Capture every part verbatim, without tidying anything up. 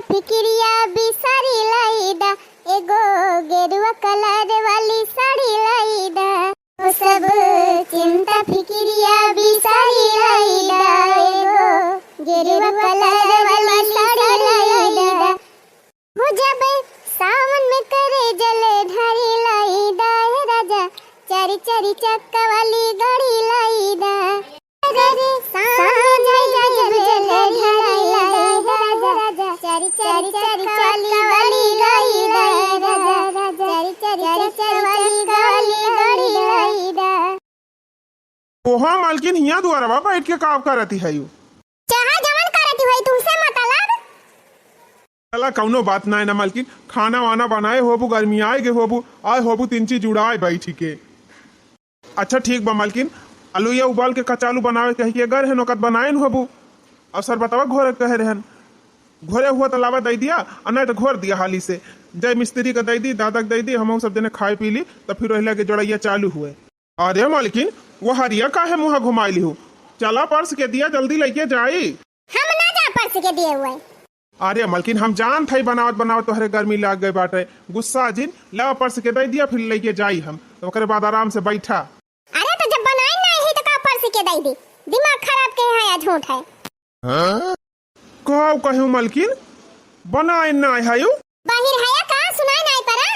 फिकिरिया बिसारी लाइदा, एगो गेरुआ कलर वाली साड़ी लाइदा। ओ सब चिंता फिकिरिया बिसारी लाइदा, एगो गेरुआ कलर वाली साड़ी लाइदा। हो जब सावन में करे जल ढारी लाइदा, ए राजा, चारी चारी चक्का वाली गाड़ी लाइदा। अरे रे, सावन में करे जल ढारी लाइदा, ए राजा, चारी चारी चक्का वाली गाड़ी लाइदा, ए राजा, चारी चारी चक्का वाली गाड़ी लाइदा। ओहो मलकिन, हियाँ दुआरवा बैठ के का करती है यू? चाहे जवन करती हुई, तुमसे मतलब। चला, कौनो बात नाय ना मलकिन, खाना वाना बनाए होबू, गर्मी आए गे होबू, आए होबू, तीन चीज उड़ाए बैठी के। अच्छा ठीक बा मलकिन, अलुइया उबाल के कचालू बनावे कह के गर है नोकत बनाए न होबू। और सर बतावा घोरे कहे रहन, घोरे हुआ त लावा दई दिया, और नहीं तो घोर दिया हाली से। जय मिस्त्री का दई दी, दादा के दई दी, हम सब जने खाए पी ली, तो फिर वही लगे जोड़ैया चालू हुए। अरे मलकिन, वो हरिया काहे मुँह घुमाई लिहू? चला परस के दिया, जल्दी लइके जाई। हम ना जा परस के दिए हुए। अरे मलकिन, हम जानत हई बनावत बनावत तोहरे गर्मी लाग गई बाटे। गुस्सा जिन, ला परस के दे दिया, फिर लइके जाई हम, तो ओकरे बाद आराम से बैठा। अरे तो जब बनाए ना ही तो का परस के दे दी? दिमाग खराब के है या झूठ है? हाँ? का कहू मलकिन, बनाए ना है यू? बाहिर है का सुनाई नाई परा?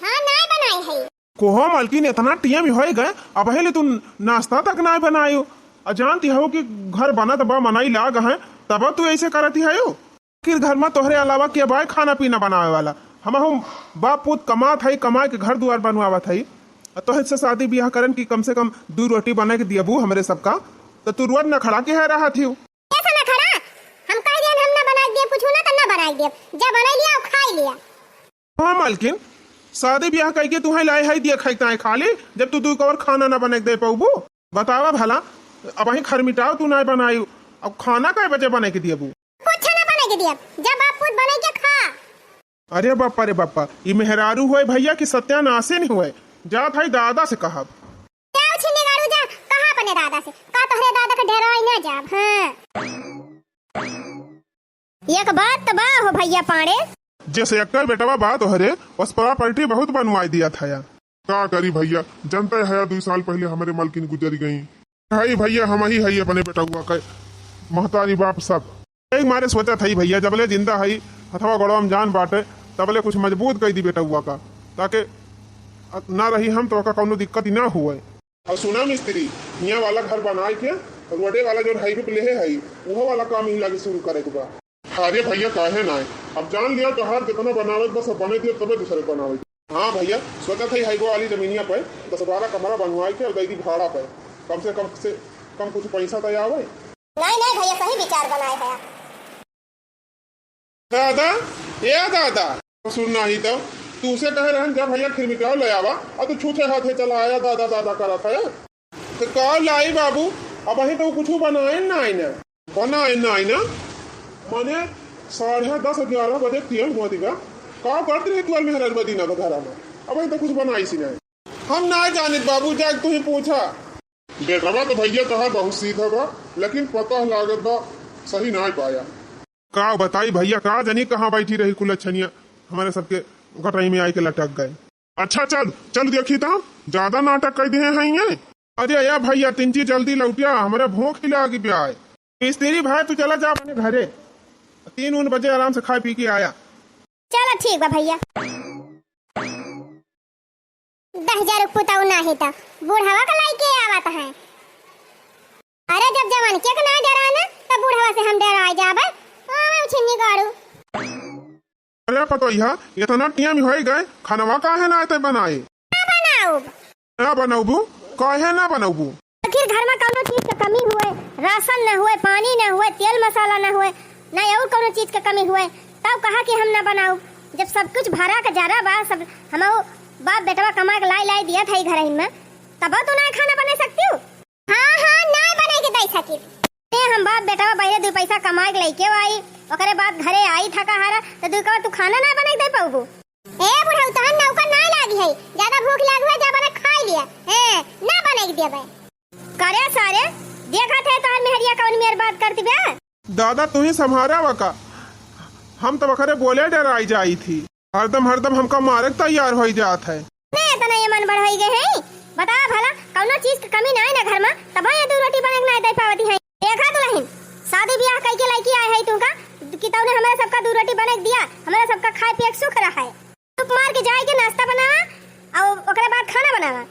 हाँ, नाई बनाई है। कोहो मलकिन, इतना टीएम होए गए, अबहे ले तू नाश्ता तक नाई बनायो। आ जानती हो कि घर बनत बा, मनई लाग हैं, तब तू ऐसे करती है यू? आखिर घर में तोहरे अलावा के बाय खाना पीना बनावे वाला? हम हम बाप पूत कमात है, कमाए के घर दुआर बनवावत है। आ तोहरे से शादी ब्याह करन कि कम से कम दू रोटी बना के दियबू हमरे सबका, तो तू रोज नखड़ा के है रहत हियो। कैसा नखड़ा? हम कह दियन हम ना बनाए दिए, पूछू ना तो ना बनाए दिए। जब बनाई लिया और खाई लिया। हाँ मालकिन, शादी ब्याह कइके तुहें लाए हई दिया खाई ताए खाली, जब तू दू कवर खाना ना बने के दे पउबू। बतावा भला, अबहीं खरमिटाव तू ना बनाई, अब खाना कै बजे बने के दियबू? कुछ ना बने के दियब, जब आप खुद बने के खा। अरे बापा रे बापा, ई मेहरारू होए भइया कि सत्यानाशिन होए, जात हई दादा से कहब। जाओ छिन्नी गाड़ू जा, कहा अपने दादा से, का तोहरे दादा के डेराई ना जाब, हाँ। एक बात त बा हो भइया पाड़े। जैसे एक्कर बेटवा बा तोहरे, बस प्रॉपर्टी बहुत बनवाई दिया था यार। का करी भइया, जनते हया दुई साल पहिले हमरे मलकिन गुजरी गई। हई भइया, हमही हई अपने बेटउआ के महतारी बाप सब। एक मारे सोचत हई भइया, जबले जिंदा हई, हथवा गोड़वा में जान बाटे, तबले कुछ मजबूत कई दी बेटउआ का, ताकि ना रही हम तो ओका कौनो दिक्कत ही ना हुए। और सुना मिस्त्री, हियाँ वाला घर बनाए के रोडे वाला जो हाईवे पे लेहे हई, उहो वाला काम ही लागे शुरू करे के बा। अरे भइया, काहे ना? अब जान लिया, तोहार जितना बनावे के बा, सब बने दियो, तबे दूसरे के बनावे के। हाँ भइया, सोचत हई हाईवे वाली जमीनिया पे दस बारह कमरा बनवाए के और दे दी भाड़ा पे, कम से कम से कम कुछ पैसा तो आवे। नहीं, नहीं भइया, सही विचार बनाए है। दादा, ए दादा, सुन नाही तो, तू से कहे रहन, "जा भइया खिरमिटाव ले आवा," आ तू छूछे हाथे चला आया, दादा, दादा करत है। तो का लाई बाबू, अबहीं तो कुछ बनाए ना आई ना। बनाए ना आई ना? माने साढ़े दस, ग्यारह बजे तेल हुआ दिगा। का करत रही तू और मेहरारू बदीना के घरा में? अबहीं तो कुछ बनाई सी नहीं। हम ना जानित बाबू, जाके तू ही पूछा। बेटवा तो भइया तोहार बहुत सीधा बा, लेकिन पता लागत बा सही नाय पाया। का बताई भइया, का जानी कहाँ बैठी रही कुलच्छनिया, हमरे सबके गटई में आइके लटक गए। अच्छा चल, चल देखी तो, ज्यादा नाटक कइ दिहे हैं ये। अरे या भइया, तिनची जल्दी लौटिया, हमरे भूख ही लागी बा। मिस्त्री भाई तू चला जा अपने घरे, तीन उन बजे आराम से खाए पी के आया। चला ठीक बा भइया। दह हजार पुतऊ नाही त बुढ़वा का लाइके आवत है। अरे जब जवान के ना डराना त बुढ़वा से हम डराए जाबे। आवे छिन्नी गाड़ू। अरे पतोहिया, इतना टीएम होई गए, खनवा काहे ना आते बनाए? ना बनाउब। ना बनउबू? काहे ना बनउबू? आखिर घर में कौनो चीज के कमी हुए, राशन न हुए, पानी न हुए, तेल मसाला न हुए, ना और कौनो चीज के कमी हुए, तब कहा कि हम ना बनाउब। जब सब कुछ भरा के जरा बा, सब हमहू बाप बेटवा कमा के लाई लाई दिया था ई घरहिन में, तब तो ना खाना बना सकती हूँ। हाँ, हाँ, ना बना के दे सकी। ते हम बाप बेटवा पहले दू पैसा कमा के लेके आई, ओकरे बाद घरे आई थका हारा, तो दू कवर तू खाना ना बना के दे पाउबू। ए बुढ़ऊ, तोहन नौकर ना लागी है, ज्यादा भूख लागी है, जा बना खाई लिया। ए, ना बना के देबे। करे सारे, देखत है तोहर मेहरिया कौन मेर बात करती बे। दादा, तू ही संभारा वा का? हम तो ओकरे बोले डराई जाई थी। हरदम, हरदम हमका मारे के तैयार होई जात है। ने इतना ये मन बढ़ होई गए है? बतावा भला, कौनो चीज के कमी ना है ना घर में, तब ये दू रोटी बने के ना दे पावती है। देखा दुल्हन, शादी ब्याह कई के लड़की आए है तुमका कि तौने हमारे सबका दू रोटी बने के दिया, हमारे सबका खाए पिए के सुख रहा है। चुप मार के जाए के नाश्ता बनावा और ओकरे बाद खाना बनावा।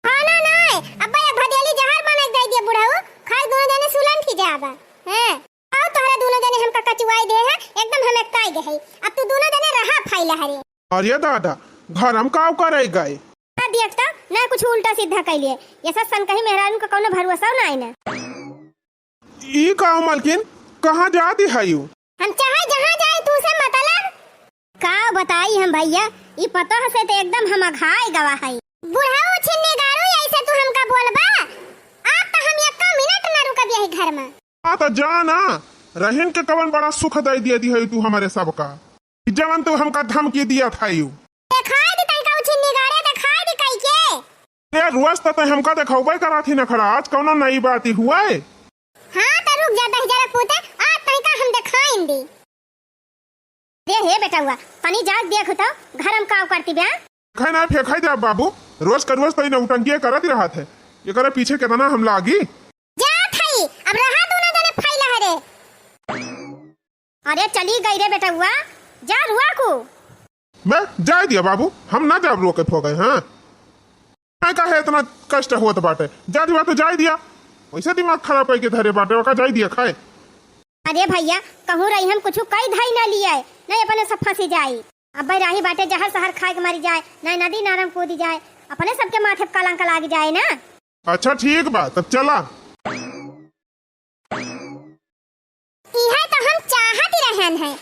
खाना नाय, अब्बा एक भदेली जहर बना के दे दिया बुढ़ऊ, खाए दोनों जने सुलंठी जाबा। हैं? आओ तोहरा दोनों जने हमका कचुआई दे है, एकदम हम एकताई गए है। अब तू दोनों जने रहा फैला हरे। अरे दादा, घर हम काव करे गए? ना देखता, ना कुछ उल्टा सीधा कह लिए। ये सब सन कहीं मेहरारू का कौनो भरोसा ना है ना। ई का मलकिन, कहाँ जाती है यू? हम चाहे जहाँ जाए, तू से मतलब? का बताई हम भैया, ई पतोह से तो एकदम हम अघाए गवा है। बुढ़ऊ छिन्नी गारू, ऐसे तू हमका बोलबा? आप तो हम एक्का मिनट ना रुकब यही घर में। आ तो जा ना, रहीन के कवन बड़ा सुख दे दिए दी है तू हमारे सबका। जवन तू हमका धमकी दिया था यू। देखाई दी तनिका उ छिन्नी गारे, देखाई दी कई के। ए, रोज त तै हमका देखौबे करत ही नखरा, आज कौनो नई बात ही हुए? हाँ, त रुक जा दहिजरा पूते, आज तनिका हम देखाइन दी। दे हे बेटउआ, तनी जाग देख तो, घर हम काव करती बे? खाए ना फेंकाई दे अब बाबू, रोज का रोज तो ई नौटंकी करत ही रहत है, एकरे पीछे कितना हम लागी। जा थई, अब रहा दोनों जने फैला हरे। अरे चली गई रे बेटउआ, जा रुआ को। मैं जाए दिया बाबू, हम ना जाब रुआ के फोगे, हाँ। मैं काहे इतना कष्ट होत बाटे, जा दिया तो जाए दिया, वैसे दिमाग खराब करके धरे बाटे, ओका जाए दिया खाए। अरे भैया, कहूँ रही हम कुछ कई धाई ना लिए, नहीं अपने सब फंसी जाई। अब भाई राही बाटे जहर सहर खाए के मरी जाए, नहीं नदी नारम कूदी जाए, अपने सबके माथे पे कलंक लाग जाए ना। अच्छा ठीक बा, तब चला। इहे तो हम चाहत रहन है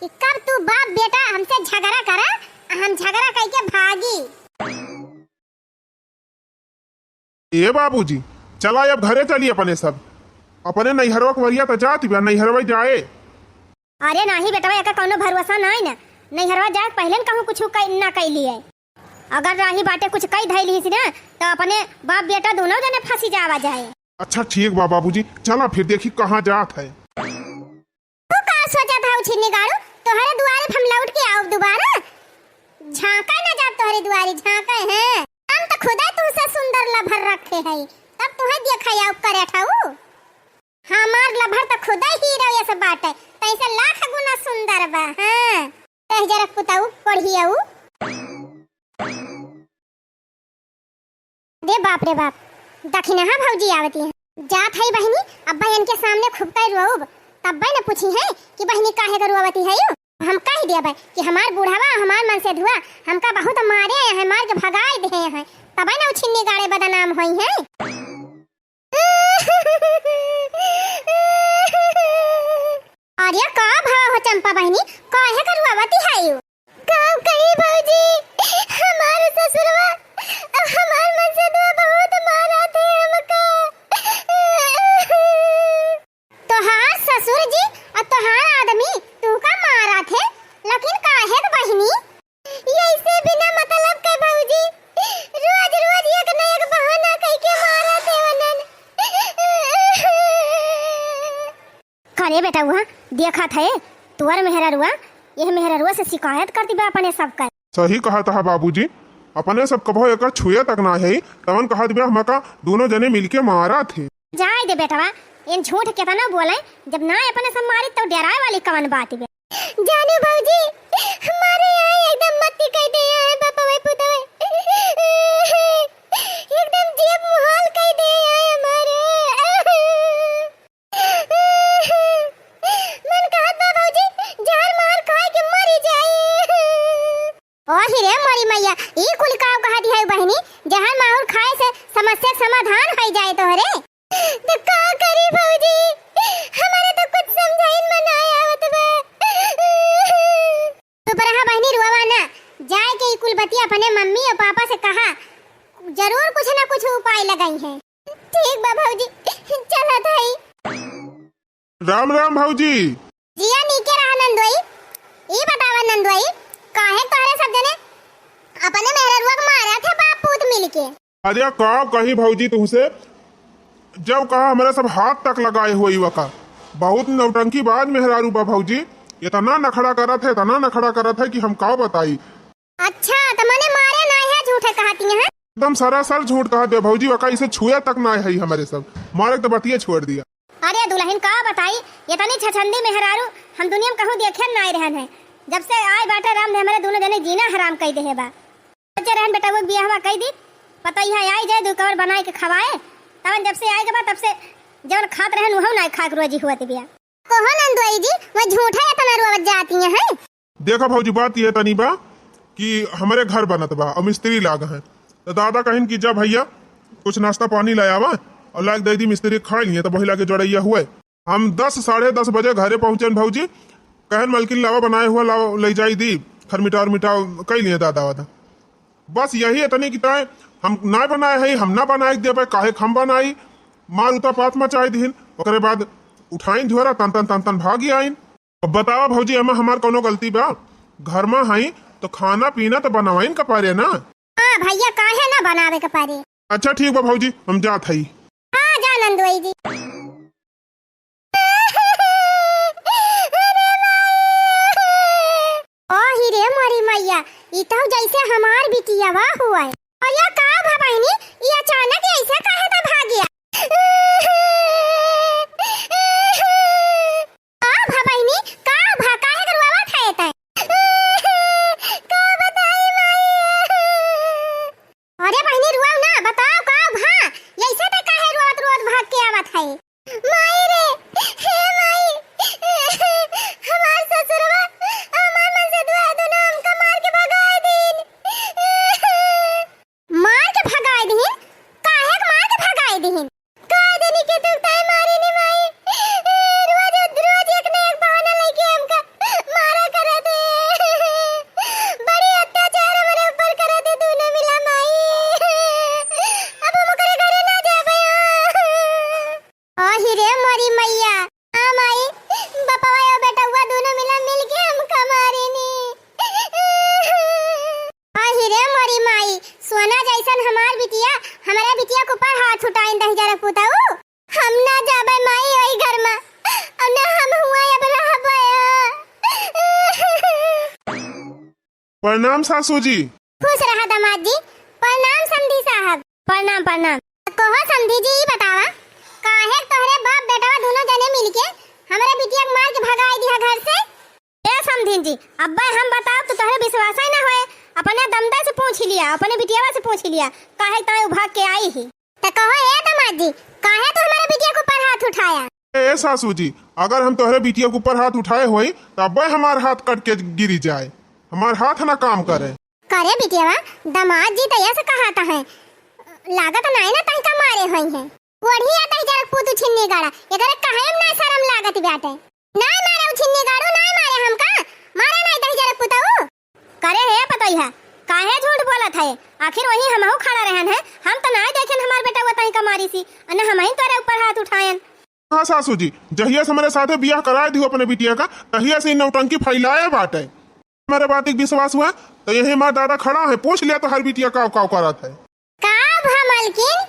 कि कब तू बाप बेटा हमसे झगड़ा करा, आ हम झगड़ा कइके भागी। ए बाबूजी, चला अब घरे चली अपने सब। अपने नैहरवा के वरिया तो जात बा, नैहरवा जाए। अरे नाही बेटवा, एकर कौनो भरोसा नाही ना। नैहरवा जाए पहले न कहूँ कुछ कइ-, ना कैली है। अगर राही बाटे कुछ कई धैली हिस ना, तो अपने बाप बेटा दोनों जने फंसी जावा जाए। अच्छा ठीक बा बाबूजी, चला फिर देखी कहाँ जात है। तू का सोचत हऊ छिन्नी गाड़ू? तोहरे दुआरे हम लौट के आउब दोबारा? झांका ना जाब तोहरे दुआरे, झांका है। हम तो खुदा तुमसे सुंदर लभर रखे है, तब तुम्हें देखा आउब करे ठाऊ। हमार लभर तो खुदा हीरो यस बाटे, तैसे लाख गुना सुंदर बा। हाँ, कह जरा पुताऊ, पढ़ियाऊ। रे बाप रे बाप, दखिनहा भौजी आवती है। जात है बहिनी, अब्बा इनके सामने खूब कई रोब, तब्बे न पूछी है कि बहिनी काहे के रोवती है यू। हम कह देबे कि हमार बूढ़वा, हमार मनसेधुआ हमका बहुत मारे हैं, मार के भगाए दे हैं, तबे न उ छिन्नी गाड़े बदनाम होई हैं। अरे का भवा हो चंपा बहिनी, काहे के रोवती है यू? का कही भौजी, हमार ससुरवा, हमार मनसेधुआ बहुत मारा थे हमका। तोहार ससुर जी और तोहार आदमी तुहका मारा थे, लेकिन काहे के बहिनी? ऐसे बिना मतलब के भौजी रोज रोज एक न एक बहाना कइके मारा थे वनन। करे बेटउआ, देखत है, तोर मेहररुआ, यह मेहररुआ से शिकायत करती बा अपने सब कर। सही कहत हा बाबूजी, अपने सब कभो एकर छुए तक ना है, तवन कहत बा हमका दोनों जने मिलके मारा थे। जाए दे बेटवा, इन झूठ केतना बोले, जब ना अपने सब मारी तो डराए वाली कवन बात बा? जानू भौजी, हमारे यहाँ एकदम मत्ती कह दे है बापा भाई पुतवे, एकदम जेब मुहाल कह दे है हमारे। मन कहत बा भौजी, जहर महर खाए के मरी जाई। ओ हिरे मोरी मैया, ई कुल काव कहत है बहिनी? जहर माहुर खाए से समस्या के समाधान होई जाए तोहरे। तो का करी भौजी, हमारे तो कुछ समझाइन में ना आवत बा। चुप रहा बहिनी, रोवा ना, जाए के ई कुल बतिया अपने मम्मी और पापा से कहा, जरूर कुछ ना कुछ उपाय लगाई है। ठीक बा भौजी, चलत हई। राम राम भौजी। जिया नीके रहा नंदोई। ई बतावा नंदोई, काहे तोहरे सब जने अपने मेहररुआ के मारा थे बाप पूत मिलके? अरे का कही भौजी तुहसे, जब कहा हमारे सब हाथ तक लगाए हुए युवा का। बहुत नौटंकीबाज मेहरारू बा भौजी। इतना नखड़ा करत है, इतना नखड़ा करत है कि हम का बताई। अच्छा, त मने मारे नाहीं है, झूठे कहती हैं? एकदम सरासर झूठ कहत बे भौजी, वका इसे छुए तक नाहीं है हमरे सब। मारे के त बतिये छोड़ दिया। अरे दुलहिन का बताई, इतनी छछंदी मेहरारू हम दुनिया में कहूँ देखे नाहीं रहन है। जब से आए बाटे राम ने हमरे दुनो जने जीना हराम कइ देहे बा। सोचे रहन बेटउआ के बियाहवा कइ दी, पतोहिया आई जाए, दू कवर बनाए के खवाए, तवन जब से आए के बा तब से जवन खात रहन उहउ नाहीं खाए के रोजी हुआ बिया। कहो नंदोई जी, वह झूठा इतना रोवत जाती हैं? देखा भौजी, बात ये तनी बा कि हमरे घर बनत बा अउर मिस्त्री लाग हैं, त दादा कहिन कि जा भइया कुछ नाश्ता पानी ले आवा अउर लाग दइ दी मिस्त्री के खाइ लिए, त वही लागे जोड़ैया हुए। हम दस, साढ़े दस बजे घरे पहुँचन भौजी, कहन मलकिन लावा बनाए हुआ, लावा लइ जाई दी, खरमिटाव मिटाव कइ लिए दादा वादा। बस यही इतनी कि ताए हम ना बनाए हई, हम ना बनाए के देबे, काहे के हम बनाई? मार उतापात मचाए दिहिन, ओकरे बाद उठाइन झोरा, तन तन तन तन भागी आइन। अब बतावा भौजी, एमा हमार कउनो गलती बा? घर मा हई तो खाना पीना तो बनवाइन के परे ना। हाँ भइया, काहे ना बनावे के परे? अच्छा ठीक बा भौजी, हम जात हई। हाँ जा नंदोई जी। अरे माई! ओ ही रे मोरी मैया, ई तो जैसे हमार बिटियावा हुआ है। अरे का भा बहिनी, ई अचानक ऐसे काहे त भाग गया? का भा बहिनी, का भा, काहे के रोवत है तै? का बताई माई? अरे बहिनी, रोवा ना, बताओ का भा? ऐसे त काहे रोवत रोवत भाग के आवत है? माई रे, हे माई, हमार ससुरवा, हमार मनसेधुआ दुनो हमका मार के भगाए दीन। मार के भगाए दीन? काहे के मार के भगाए दीन? कह देनी के तू ताई मारी नी माई। रोज, रोज एक न एक बहाना लेके हमका मारा करत है। बड़ी अत्याचार हमरे ऊपर करत है दुनो मिला माई। अब हम ओकरे घरे ना जाबे। आही रे मोरी मैया, आ माई, बपवा अउर बेटवा दुनो मिला मिल के हमका मारिनी। आही रे मोरी माई, सोना जैसन हमार बिटिया, हमरा बिटिया के ऊपर हाथ उठाइन दहिजरक पुतऊ। हम ना जाबे माई ओई घर मा, अउर ना हम हुआ अब रहबे। प्रणाम सासू जी। खुश रहा दामाद जी। प्रणाम समधी साहब। प्रणाम, प्रणाम। कहो समधी जी, ई बतावा, काहे तोहरे बाप बेटवा दुनो जने मिलके हमरे बिटिया के मार के भगाई दिहा घर से? ए समधिन जी, अब्बे हम बताओ तो तोहरे विश्वास ही ना होए। अपने दमदा से पूछ लिया, अपने बिटियावा से पूछ लिया, काहे ताई उ भाग के आई ही। त कहो ए दामाद जी, काहे तू हमरे बिटिया के ऊपर हाथ उठाया? ए सासू जी, अगर हम तोहरे बिटिया के ऊपर हाथ उठाए होई, त अब्बे हमार हाथ कट के गिरी जाए, हमार हाथ ना काम करे। करे बिटियावा, दामाद जी त ऐसे कहत हैं, लागत नाई ना तनिका मारे होई हैं। ओढ़िया दहिजरक पूत छिन्नी गाड़ा, एकरे कहे में ना शरम लागत बाटे। नाई मारे उ छिन्नी गाड़ू, नाई मारे हमका, मारे नाई दहिजरक पुतऊ। करे हे पतोहिया, काहे झूठ बोलत है? आखिर वहीं हमहू खड़ा रहन है, हम त नाई देखेन हमार बेटवा तनिका मारी सी, अने हमहीं तोरे ऊपर हाथ उठायन। हाँ सासू जी, जहिया से हमरे साथे बियाह कराए दिहो अपने बिटिया का, तहिया से ई नौटंकी फैलाए बाटे। हमरे बात के विश्वास हुआ, त यही मार दादा खड़ा है, पूछ लिया तोहर बिटिया काव काव करत है। का भा मलकिन?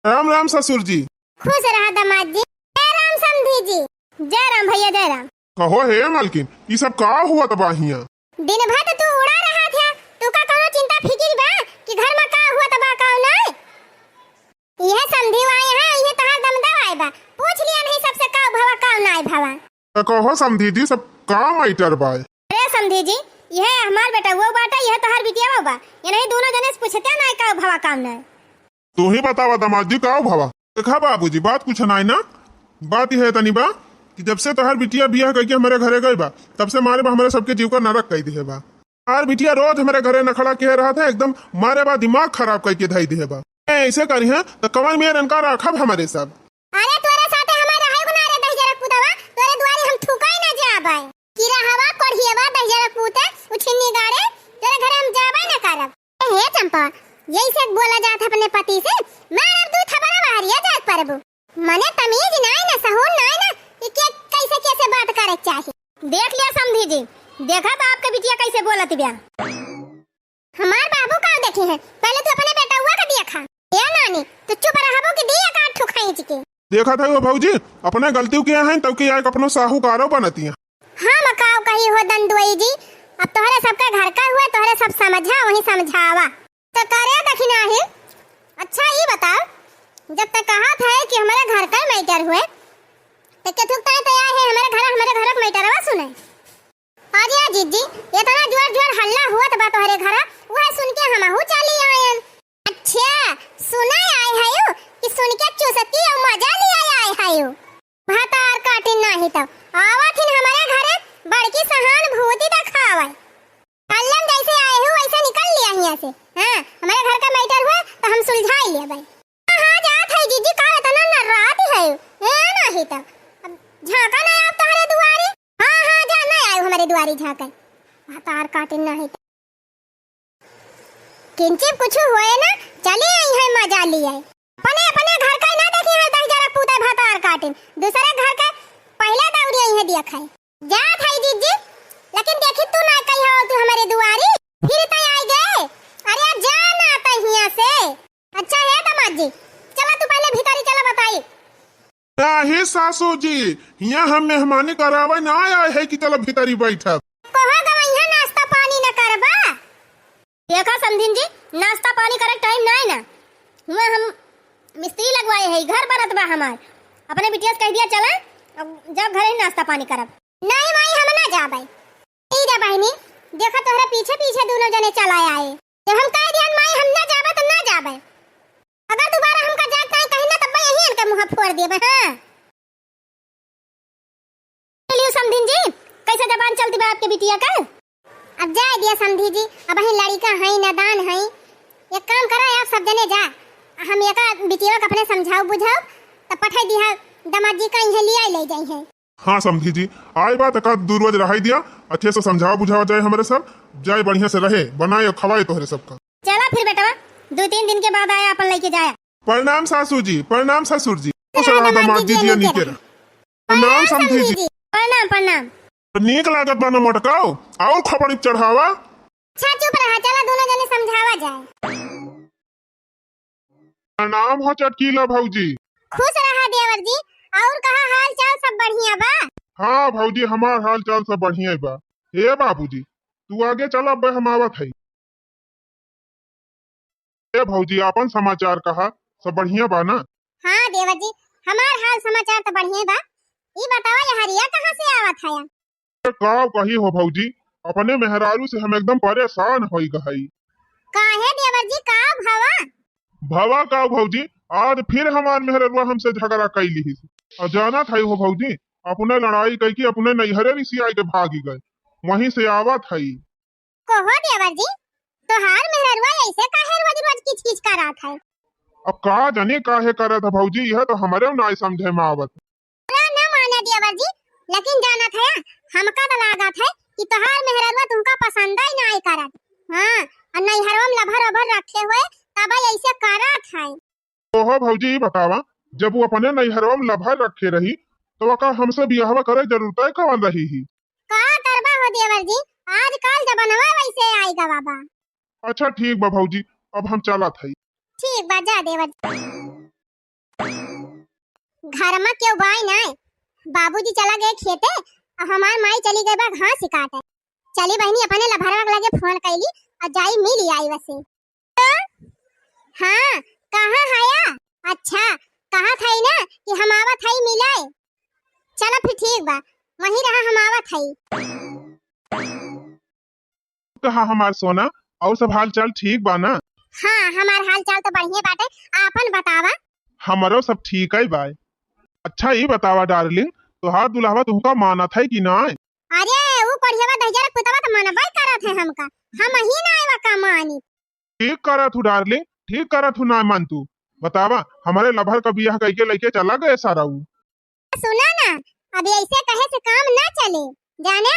राम राम ससुर जी। खुश रहा दामाद जी। जय राम समधी जी। जय राम भइया, जय राम। कहो हे मलकिन, ई सब का हुआ त बा हियां? दिन भर त तू उड़ा रहा था, तू का कउनो चिंता फिकिर बा कि घर मा का हुआ त बा का नाई? इहे समधी आए हैं, इहे तहार दमदा आए बा। पूछ लिया नहीं सबसे का भवा, का नाई भवा। त कहो समधी जी, सब का मैटर बा? अरे समधी जी, इहे हमार बेटवा बाटे, इहे तहार बिटिया बा। ये नहीं दुनो जने से पूछते नाई का भवा, का नाई। तू ही बतावा दामाद जी, का भवा? देखा बाबूजी, बात कुछ नाई ना, बात इहे तनी बा कि जब से तहार बिटिया बियाह कइके हमरे घरे गई बा, तब से मारे बा हमरे सबके जीव का नरक कई दिहे बा। हमार बिटिया रोज हमरे घरे नखड़ा किहे रहत है, एकदम मारे बा दिमाग खराब कइके धई दिहे बा। ए, ऐसे करिहे त कवन मेर इनका राखब हमरे सब। अरे तोरे साथे हमार रहे गुना रे दहिजरक पुतवा, तोरे दुआरी हम थूका ही ना जाबे। किरा हवा, कोढ़ियवा, दहिजरक पुते, उछिन्नी गाड़े, तोरे घरे हम जाबे ना करब। ए हे चंपा, यही से बोला जात है अपने पति से, मारब दू थपरा बहरिया जात परबू। मने तमीज नाई ना, सहूर नाई ना, कि के कैसे कैसे बात करे के चाही। देख लिया समधी जी, देखा त आपके बिटिया कैसे बोलत बिया। हमार बाबू का देखी है, पहले तू अपने बेटउआ का देखा। ए नानी, तू चुप रहबो कि दी एक आध ठो खींच के। देखा था वो भौजी, अपने गलती किया है, तब के आए अपनो साहूकारो बनतिया। हाँ मका, अही हो दंदुई जी, अब तोहरे सबके घर का हुआ, तोहरे सब समझा, वही समझावा। तो करे दखिना ही। अच्छा, ई बताओ, जब तक कहत है कि हमरे घर का मैटर हुए, तो के थुक ताई तैयार है हमरे घर, हमरे घर का मैटरवा सुने। अरे जिज्जी, इतना जोर जोर हल्ला हुआ तो बा तोहरे घर, वह सुन के हमहू चली आयन। अच्छा, सुना आए है कि सुन के चुसकी और मजा लिया आए है। भतार काटिन नाही तो आवत हिन हमरे घरे बड़की सहानुभूति देखावे। अल्लम जैसे आए हो वैसे निकल लिया हियां से। हाँ, हमरे घर का मैटर हुए तो हम सुलझाई लेबै। हाँ, हाँ, जात है जीजी, का इतना नर्रात है? ए, नाही तो अब झांका ना आप तोहरे दुआरे। हाँ, हाँ, जा ना आए हमरे दुआरे झांके। भतार काटिन नाही तो। किंचित कुछ होए ना, चली आई है मजा लिए। अपने, अपने घर का ही ना देखी है, दस जरा पूते भतार काटिन। दूसरे घर का पहले दौड़ी आई है देख है। जात है जीजी, लेकिन देखी तू ना कही हो तू हमारे दुआरी, फिर तय आई गए। अरे जा ना तय हियां से। अच्छा है दामाद जी, चला तू पहले भीतरी चला बताई। नाही सासू जी, हियां हम मेहमानी करावे ना आए है कि चला भीतरी बैठब। कहो गवैया नाश्ता पानी न करबा? देखा समधिन जी, नाश्ता पानी करे टाइम ना है ना, हुआ हम मिस्त्री लगवाए है, घर बनत बा हमार। अपने बिटिया से कह दिया चला, अब जब घर ही नाश्ता पानी करब। नहीं माई, हम ना जाबे। ई रे बहिनी, देखा तोहरे पीछे पीछे दोनों जने चला आए। जब हम कह दिहन माई हम ना जाबे तो ना जाबे। अगर दोबारा हमका जाए के कहीं ना तब यही इनके मुंह फोड़ देबे। हाँ। चलियो समधिन जी, कैसे जबान चलती बा आपके बिटिया का? अब जाए दिया समधी जी, अब ही लड़िका है, नादान है। एक काम करा, आप सब जने जा, हम एका बिटिया के अपने समझाओ बुझाओ, तब पठाई दिया दामाद जी का इहे लिया ले जाई है। हाँ समधी जी, आए बा तका दू रोज रहाई दिया, अच्छे से समझाओ बुझाओ जाए हमरे सब, जाए बढ़िया से रहे, बनाए और खवाए तोहरे सबका। चला फिर बेटवा, दो तीन दिन के बाद आया अपन लेके जाया। प्रणाम सासू जी, प्रणाम ससुर जी। खुश रहा दामाद जी, जिया नीके रहा। प्रणाम समधी जी। प्रणाम, प्रणाम। नीक लागत बा न मोटकाओ, और खपड़ी चढ़ावा। अच्छा चुप रहा, चला दोनों जने समझावा जाए। प्रणाम हो चटकीला भौजी। खुश रहा देवर जी, और कहा हाल चाल सब बढ़िया बा? हाँ भौजी, हमार हाल चाल सब बढ़िया बा। हे बाबूजी, तू आगे चला, अब हम आवत हई। ए भौजी, आपन समाचार कहा, सब बढ़िया बा ना? हाँ देवर जी, हमार हाल समाचार तो बढ़िया बा। ई बतावा, ये हरिया कहाँ से आवत है? ए, का कही हो भौजी, अपने मेहरारू से हम एकदम परेशान होई गई। काहे देवर जी, का भवा? भवा का भौजी, आज फिर हमार मेहररुआ हमसे झगड़ा कई लिहिस। और जानत है हो भौजी, अपने लड़ाई कई के अपने नैहरे रिसियाई के भागी गए, वहीं से आवत है। कहो देवर जी, तोहार मेहररुआ ऐसे काहे रोज रोज किच किच करत है? अब का जाने काहे करत है भौजी, यह तो हमरे नाय समझे में आवत। बुरा न माने देवर जी, लेकिन जानत है, हमका तो लागत है कि तोहार मेहररुआ तुमका पसंद ही नाय करत। हाँ, और नैहरवा में लभर ओभर रखे हुए तब ऐसे करत है। ओहो भौजी, ई बतावा, जब वो अपने नैहरवा में लभर रखे रही, तो ओका हमसे बियाहवा करे जरूरत है कवन रही ही? का करबा हो देवर जी, आजकल जमानवा वैसे आइ गवा बा। अच्छा ठीक बा भौजी, अब हम चलत हई। ठीक बा, जा देवर जी। घर में केहू बाई नाय, बाबूजी चला गए खेते, अब हमार माई चली गई बा घास काटे। चली बहिनी, अपने लभरवा के लगे फोन कैली और जाई मिली आई वसे। हाँ, कहाँ हया? अच्छा, कहत हई ना कि हम आवत हई मिले। चला फिर ठीक बा, वहीं रहा, हम आवत हई। कहा हमार सोना, और सब हाल चाल ठीक बा ना? हाँ, हमार हाल चाल तो बढ़िया बाटे, आपन बतावा। हमरो सब ठीक है बा। अच्छा ई बतावा डार्लिंग, तोहार दुल्हवा तुमका मानत है कि ना? अरे, ऊ कोढ़ियावा दहिजरा पुतवा तो मनबे करत है हमका, हम ही ना आवा का मानी। ठीक करत हूँ डार्लिंग, ठीक करत हूँ, ना मान तू। बतावा, हमारे लभर का बियाह कइके लइके चला गए सारा ऊ। सुना ना, अभी ऐसे कहे से काम ना चले, जाना?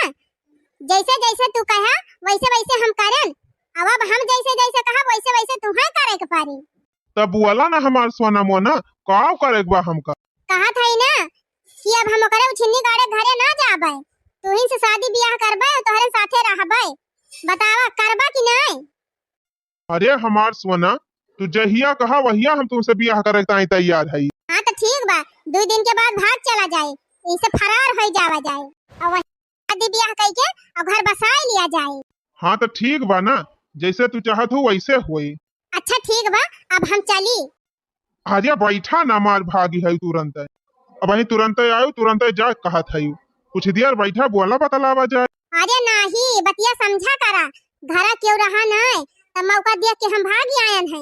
जैसे जैसे तू कहा, वैसे वैसे हम करन। अब, अब हम जैसे जैसे कहा, वैसे वैसे तुहें करे के पड़ी। तब बोला ना हमार सोना मोना, का करे के बा हमका? कहत हई ना कि अब हम ओकरे उछिन्नी गाड़े घरे ना जाबे, तुहिन से शादी बियाह करबे और तोहरे साथे रहबे। बतावा, करबा कि नहीं? अरे हमार सोना, तू जहिया कहा वहिया हम तुमसे बियाह करे ताई तैयार हई। हाँ तो ठीक बा, दो दिन के बाद भाग चला जाए, इनसे फरार हो जावा जाए। और वही शादी बियाह कइके अउ घर बसाइ लिया जाए। हाँ, त ठीक बा ना, जइसे तू चाहत हो वइसे होई। अच्छा ठीक बा, अब हम चली। अरे बैठा ना, मार भागी है तुरंत। अबहीं तुरंत आयु, तुरंत जा कहत है। कुछ देर बैठा, बोला बतलावा जाए। अरे नाही, बतिया समझा करा। घरा केहू रहा नाय, त मौका देख के हम भागी आयन है।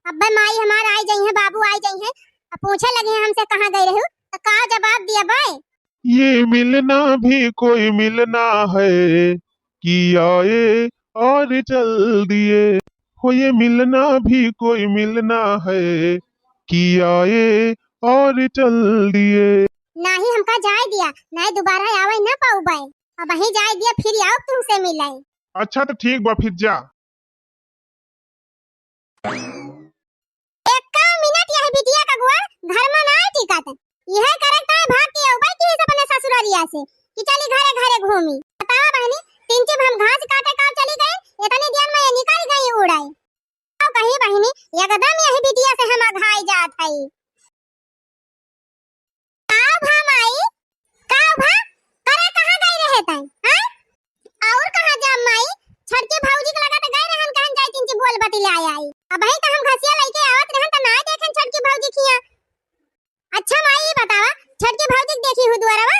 अब्बे माई हमार आइ जइहैं, बाबू आइ जइहैं, अब पूछे लगिहैं हमसे कहाँ गइ रहू, त का जवाब दियबे? ये मिलना भी कोई मिलना है कि आए और चल दिए, हो ये मिलना भी कोई मिलना है कि आए और चल दिए। नाही हमका जाइ दिया, नाही दुबारा आवइ न पउबइ। अबहीं जाइ दिया, फिर आउब तुमसे मिलइ। अच्छा त ठीक बा, फिर जा। एक्का मिनट यह बिटिया का गोड़ घर में नाहीं टिकत। यह करे ताईं भाग के अउबइ की अपने ससुररिया से कि चली घरे घरे घूमी। बतावा बहिनी, तीन चुप हम घास काटे का चली गई, इतनी देर में ये निकल गई उड़इ। का कही बहिनी, एकदम यही बिटिया से हम अघाई जात हई। का भा माई, का भा, करे कहाँ गई रहे तैं, हैं? अउर कहाँ जाब माई, छोटकी भौजी के लगे त गई रहन, कहन जाई, तीन चुप बोल बतिलाइ आई। अबहीं त हम घसिया लइके आवत रहन त नाहीं देखेन छोटकी भौजी खिया। अच्छा माई, ई बतावा, छोटकी भौजी के देखी हू दुआरवा?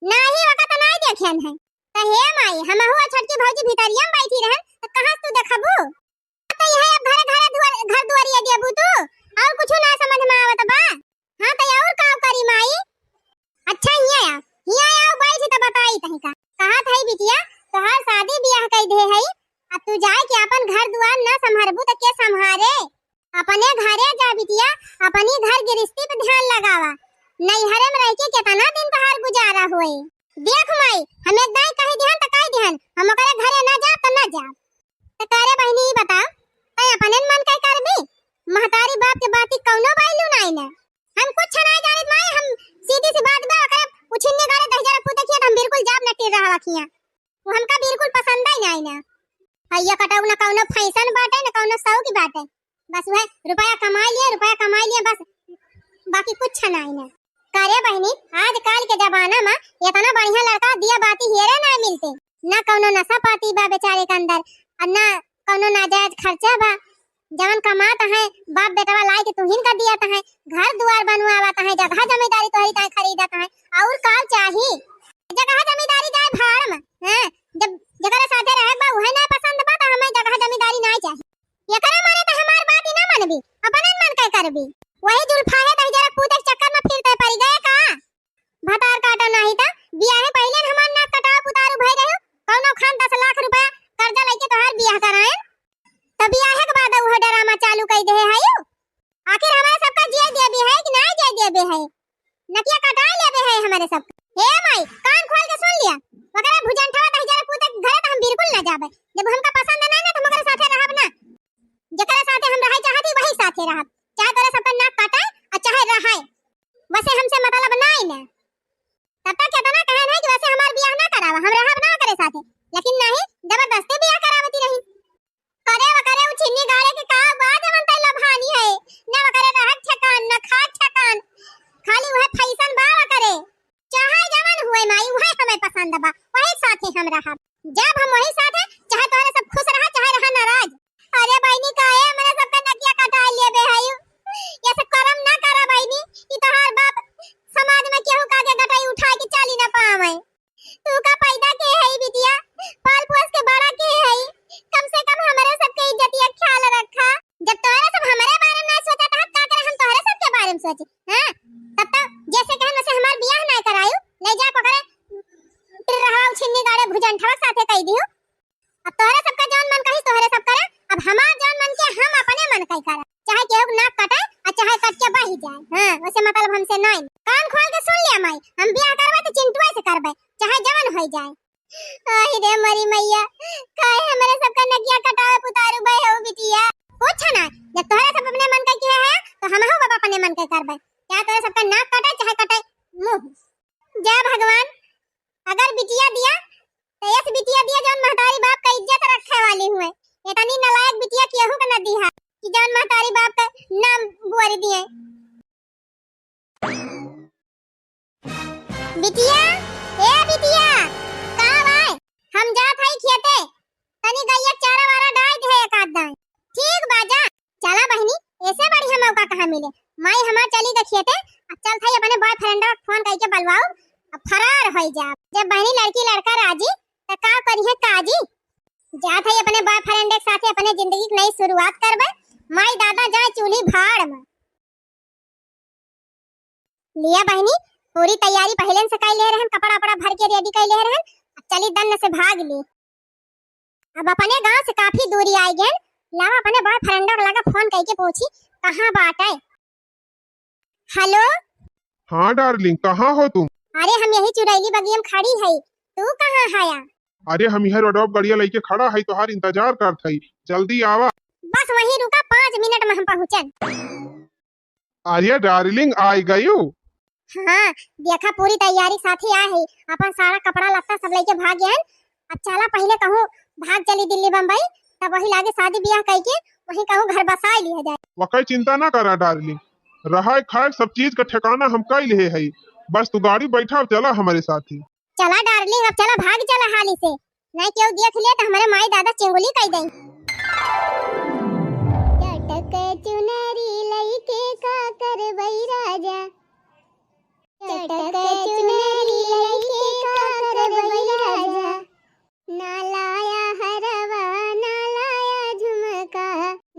नाहीं, ओका त नाहीं देखेन है। त हे माई, हमहू छोटकी भौजी भितरिया में बैठी रहन, त कहाँ से तू देखबू? त यह अब घरे घरे दुआर, घर दुआरिया देबू तू? अउर कुछु ना समझ में आवत बा? हाँ, त अउर का करी माई? अच्छा, हिया आ, हिया आ, बैठ त बताई तहिका। कहत हई बिटिया, तोहार शादी बियाह कइ दे हई, अब तू जाइ के आपन घर दुआर न संभरबू त के संभारे? अपने घरे जा बिटिया, अपनी घर गिरस्ती पे ध्यान लगावा। नैहरे में रह के केतना दिन तोहार गुजारा होए। देख माई, हम एक दाईं कहि दिहन त कहि दिहन, हम ओकरे घरे न जाब त न जाब। त करे बहिनी, ई बताओ, तैं अपने मन के करबी? महतारी बाप के बाती कउनो value नाहीं न। हम कुछ नाहीं जानित माई, हम सीधी सी बात बा, ओकरे उछिन्नी गाड़े दहिजरा पूत देखिए त हम बिल्कुल जाब न टिर रहा वखिया। वो हमका बिल्कुल पसंद ही नाहीं न। भैया कटाऊ न कउनो fashion बाटे, न कउनो शौक बाटे। बस वह रुपया कमाइ लिया, रुपया कमाइ लिया बस, बाकी कुछ नाहीं न। करे बहिनी, आजकल के जमाना में इतना बढ़िया लड़का दिया बाती हेरे नाहीं मिलते, ना कउनो नशा पाती बा बेचारे के अंदर, अउर ना कउनो नाजायज खर्चा बा। जवन कमात है बाप बेटवा लाइ के तुहिन का दियत है, घर दुआर बनवावत है, जगह जमींदारी तोहरी ताईं खरीदत है, अउर का चाही? जगह जमींदारी जाए भाड़ में, हैं? जब जेकरे साथे रहे बा उहे ना पसंद बा त हमें जगह जमींदारी नाहीं चाही। एकरे मारे त हमार बात ही ना मनबी, अपने मन के करबी। वही जुल्फाहे दहिजरा पूते के चक्कर में फिर तैं परि गए का? भतार काटा नाहीं त बियाहे पहिले हमार नाक कटाव पुतारू भई रहे, कउनो खान दस लाख रुपया कर्जा लइके तोहार बियाह कराएन, त बियाहे के बाद उहे drama चालू कइ देहे हयू। आखिर हमरे सबका जिए देबे है कि नाहीं जिए देबे है? नकिया कटाइ लेबे है हमरे सबका। हे माई, कान खोल के सुन लिया, ओकरे भुजंठवा दहिजरा पूते के घरे त हम बिल्कुल ना जाबे। जब हमका पसंद नाहीं ना त हम ओकरे साथे रहब ना। जेकरे साथे हम रहइ चाहती वही साथे रहब, चाहे तोरे सबका नाक कटाए अउर चाहे रहए, वसे हमसे मतलब नाहीं न। तब तक केतना कहन है कि वसे हमार बियाह ना करावा, हम रहब ना ओकरे साथे, लेकिन नाहीं, जबरदस्ती बियाह करावती रही। करे वकरे उ छिन्नी गाड़े के का बा जवन तैं लभानी है, न वकरे रहक ठेकान, न खाक ठेकान, खाली उहे fashion बा वकरे। चाहे जवन हुए माई, उहे हमें पसंद बा, वही साथे हम रहब। जब हम वही साथे, चाहे तोहरे सब खुश रहा, चाहे रहा नाराज। अरे बहिनी, काहे हमरे सबके नकिया कटाइ लेबे हयू? ये सब करम ना करा बहिनी, ई तोहार बाप समाज में केहू का आगे गटई उठाइ के चली ना पावे। तू का पैदा के हई बिटिया, पाल पोस के बड़ा के हई, कम से कम हमरे सबके इज्जतिया ख्याल रखा। जब तोहरे सब हमरे बारे में ना सोचत हत, का करे हम तोहरे सबके बारे में सोची? हाँ, तब तो जैसे कहन वैसे हमार बियाह ना करायू, ले जा पकड़े, टिर रहा उछिन्नी गाड़े भुजंठवा साथे कहि दिहू। अब तोहरे सबका जौन मन कही तोहरे सब करे, अब हमार जौन मन के हम अपने मन कही करे, चाहे केहू के नाक कटे अउर चाहे कट के बही जाए। हाँ, वैसे मतलब हमसे नहीं। कान खोल के सुन लिया माई, हम बियाह करबे तो चिंटुआ से करबे, चाहे जवन होई जाए। आई रे मरी मैया, काहे हमरे सबका नकिया कटावे पुतारू बे हो बिटिया? कुछ ना, जब तोहरे सब अपने मन के किहे है, तो हमहू बाबा अपने मन के करबे। चाहे तोहरे सबका नाक कटे, चाहे कटे मुंह। जय भगवान, अगर बिटिया दिया, तो ऐस बिटिया दिया जौन महतारी बाप का इज्जत रखे वाली हुए। इतनी नालायक बिटिया केहू के न दिहा कि जौन महतारी बाप का नाम बुआरी दिए। बिटिया, ए बिटिया, ले। माई हमार चली गई खेते, अब चलत हई अपने boyfriend क फोन कइके बलवाउब, अब फरार होइ जाब। जब बहिनी लड़की लड़का राजी, त का करिहे काजी? जात हई अपने boyfriend क साथे अपने जिंदगी क नई शुरुआत करबे। माई दादा जाए चूल्ही भाड़ में। लिया बहिनी, पूरी तैयारी पहिले से कइ ले रहन, कपड़ा उपड़ा भर के ready कइ ले रहन, अब चली दन्न से भाग ली। अब अपने गांव से काफी दूरी आइ गए, लावा अपने boyfriend क लगा फोन कइके पूछी कहाँ बाटे। Hello। हाँ darling, कहाँ हो तुम? अरे हम यही चुरैली बगिया में खड़ी है, तू कहाँ हया? अरे हम इहै रोडवा पे गड़िया लइके खड़ा है, तोहार इंतजार करत है, जल्दी आवा। बस वहीं रुका, पाँच मिनट में हम पहुँचन। अरे darling, आइ गयू? हाँ, देखा पूरी तैयारी साथे आए है, अपन सारा कपड़ा लत्ता सब लइके भाग गए। अब चला पहिले कहूँ भाग चली दिल्ली बम्बई, तब वही लागे शादी बियाह कइके वहीं कहूँ घर बसाइ लिया जाए। वकै चिंता ना करा darling, रहै खाए सब चीज क ठिकाना हम कइ लिहे है, बस तू गाड़ी बैठा, चला हमरे साथे। चला darling, अब चला, भाग चला हाली से, नाहीं केहू देख ले त हमरे माई दादा चिंगुली कइ देई। चटक चुनरी लइके का करबई राजा, चटक चुनरी लइके का करबई राजा। ना लाया हरवा, ना लाया झुमका,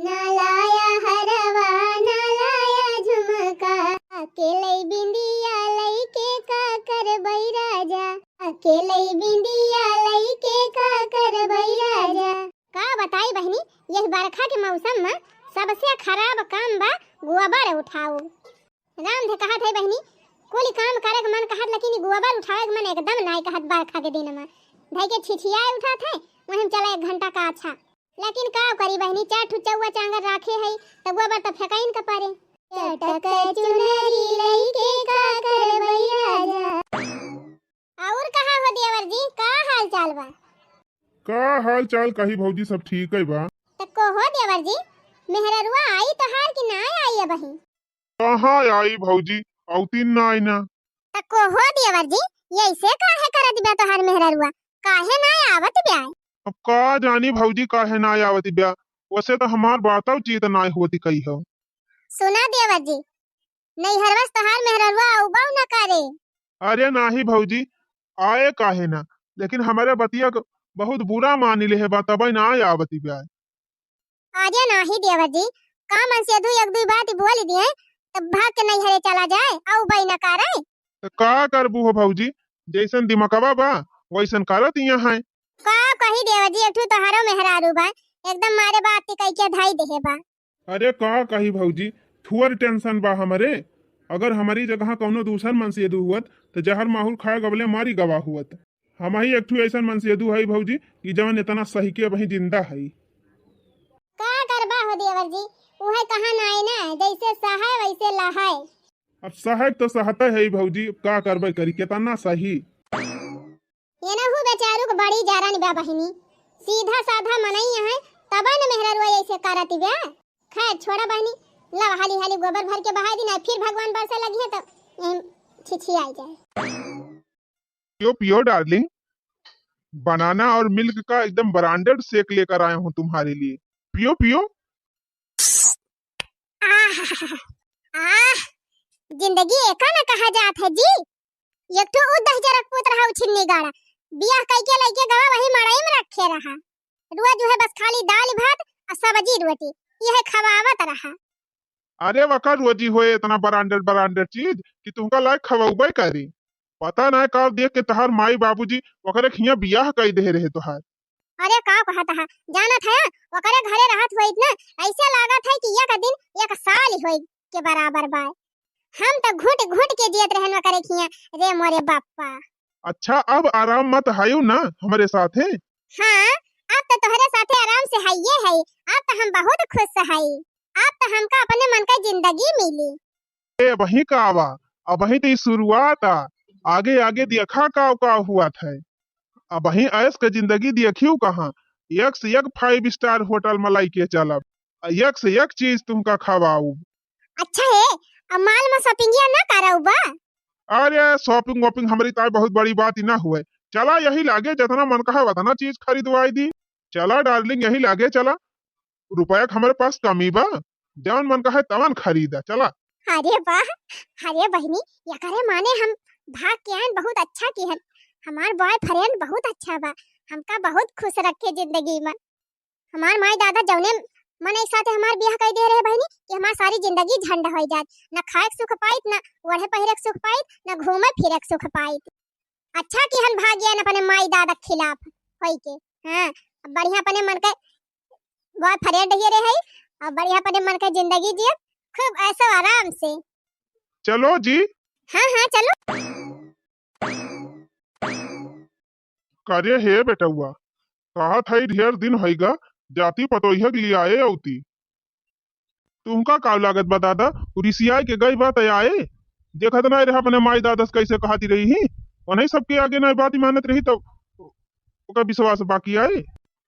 ना लाया हरवा, ना लाया झुमका। अकेले बिंदिया लइके का करबई राजा, अकेले बिंदिया लइके का करबई राजा। का बताई बहिनी, यही बरखा के मौसम में सबसे खराब काम बा गोबर उठाओ। राम धे कहत है बहिनी, कुल काम करे के मन कहत, लेकिन ई गोबर उठावे के मन एकदम नाय कहत। बरखा के दिन में धइ के छिछियाए उठत है, वहीं चला एक घंटा का अच्छा। लेकिन का करी बहिनी, चार ठो चौवा चांगर राखे है, त गोबर त फेंकाइन के परे। चटक चुनरी लइके का करबई राजा। और कहा हो देवर जी, का हाल चाल बा? का हाल चाल कही भौजी, सब ठीक है बा। त को हो देवर जी, मेहररुआ आई तोहार कि ना आई अबही? कहाँ आई भौजी, औतीन ना आई ना। त को हो देवर जी, यैसे काहे करत बा तोहार मेहररुआ, काहे ना आवत बा? अब का जानी भौजी काहे ना आवत बा, वैसे तो हमार बातौ चीत ना होती कही हो। सुना देवर जी, नैहरवा से तोहार मेहररुआ अउबौ न करे। अरे नाही भौजी, आए काहे ना, लेकिन हमरे बतिया क बहुत बुरा मानी लेहे बा, तबै ना आवती बा। अरे नाही देवर जी, का मनसेधू एक दुई बात बोल दिए, तब भाग के नैहरे चला जाए, अउबै न करे। त का करबू हो भौजी, जैसन दिमकवा बा, वैसन करत यहाँ है। का कही देवर जी, एक ठू तोहरो मेहरारू बा, एकदम मारे बात के कई के धाई देहे बा। अरे का कही भौजी, थुअर tension बा हमरे। अगर हमरी जगह कौनो दूसर मनसेधू हुअत, त जहर माहुर खाए गबले मारी गवा हुअत। हमही एक ठू ऐसन मनसेधू हई भौजी कि जवन इतना सही के अबही जिंदा हई। का करबा हो देवर जी, उहे कहा नाई ना, जैसे सहाय वैसे लहाय। अब सहाय तो सहते हई भौजी, का करबे करी, कितना सही। एनहू बेचारू के बड़ी जरन बा बहिनी, सीधा साधा मनई है, तबे न मेहररुआ ऐसे करत बा। खैर छोड़ा बहिनी, लावा हाली हाली गोबर भर के बहाई दी, ना फिर भगवान बरसे लगी है तो यहीं छिछियाई जाए। पियो पियो darling, banana और milk का एकदम branded shake लेकर आया हूँ तुम्हारे लिए, पियो पियो। आह, आह, जिंदगी एका न कहा जात है जी। एक ठो उ दहिजरक पूत रहा, उ छिन्नी गाड़ा, बियाह कइके लइके गवा, वही मड़ई में रखे रहा। रोज उहे बस खाली दाल भात आ सब्जी रोटी, इहे खवावत रहा। अरे वकर रोजी होए इतना branded branded चीज कि तुमका लायक खवउबे करी। पता नाय का देख के तोहार माई बाबूजी ओकरे खिया बियाह कई देहे रहे तोहार। अरे का कहत हा, जानत है, ओकरे घरे रहत होइत ना, ऐसे लागत है कि एक दिन एक साल होई के बराबर बा। हम तो घुट घुट के जियत रहन ओकरे खिया, रे मोरे बाप्पा। अच्छा, अब आराम मत हयू ना हमरे साथे? हाँ, अब तो तोहरे साथे आराम से हइये है, अब तो हम बहुत खुश हई, अब तो हमका अपने मन का जिंदगी मिली। ए, अबहीं का बा, अबहीं तो ई शुरुआत आ, आगे आगे देखा का का हुआ था। अबहीं ऐश के जिंदगी देखियो कहाँ, एक से एक five star होटल में लइके चलब, आ एक से एक चीज तुमका खवाऊब। अच्छा है, अब mall में shoppingिया ना करउबा? अरे shopping वॉपिंग हमरी ताई बहुत बड़ी बात ही ना हुए, चला यही लागे जितना मन कहा उतना चीज खरीदवाई दी। चला darling यही लागे चला, रुपया के हमरे पास कमी बा, जवन मन कहे तवन खरीदा, चला। अरे वाह, अरे बहिनी, एकरे माने हम भाग के आएन, बहुत अच्छा किहन। हमार boyfriend बहुत अच्छा बा, हमका बहुत खुश रखे जिंदगी में। हमार माई दादा जौने मनई साथे हमार बियाह कइ दे रहे बहिनी कि हमार सारी जिंदगी झंड होइ जात, न खाए के सुख पाइत, न ओढ़े पहिरे के सुख पाइत, न घूमे फिरे के सुख पाइत। अच्छा किहन भाग गयन अपने माई दादा के खिलाफ होई के। हाँ, अब बढ़िया अपने मन के boyfriend हियरे है, अब बढ़िया अपने मन के जिंदगी जियब, खूब ऐशो आराम से। चलो जी। हाँ, हाँ, चलो। करे हे बेटउआ, कहत हई ढेर दिन होइगा, जाती पतोहिया के लियाए अउती। तुमका का लागत बा दादा, उ रिसियाए के गई बा त आए? देखत नाहीं रहा अपने माई दादा से कैसे कहती रही ही, उन्हीं सबके आगे नाहीं बात मानत रही तब ओकर विश्वास बाकी आए।